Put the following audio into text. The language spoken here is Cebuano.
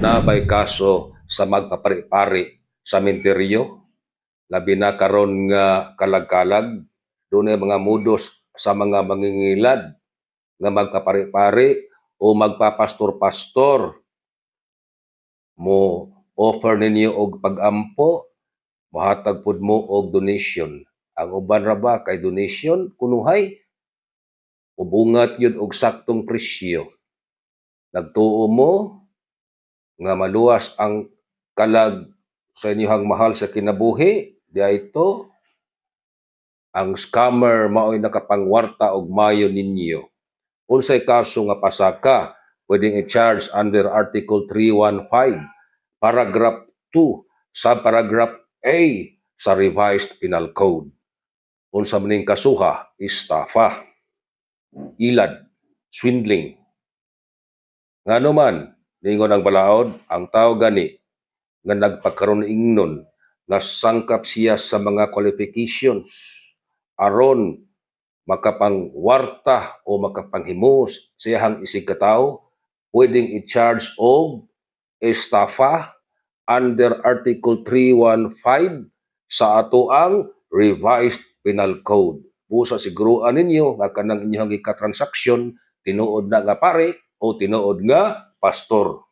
Naa bay kaso sa magpapari-pari sa sementeryo? Labi na karon nga kalag-kalag, dunay mga modus sa mga mangingilad nga magpapari-pari o magpapastor-pastor. Mo offer ninyo og pag-ampo, mohatag pud mo og donation. Ang uban ra ba kay donation kunuhay, ubungat yun og saktong presyo. Nagtuo mo nga maluwas ang kalag sa inyong mahal sa kinabuhi, diay to ang scammer mao'y nakapangwarta og mayo ninyo. Unsay kaso nga pasaka? Pwedeng i-charge under Article 315, Paragraph 2, Subparagraph A sa Revised Penal Code. Unsa man ning kasuha? Estafa, ilad, swindling. Ngano man, ningon ang balaod, ang tao gani nga nagpakaron ingnon nga sangkap siya sa mga qualifications aron makapangwarta o makapanghimos sa iyahang isig katawo, pwedeng i-charge og estafa under Article 315 sa atoang Revised Penal Code. Busa siguruan ninyo nga kanang inyong gikatransaksyon tinuod na nga pare o tinuod nga pastor.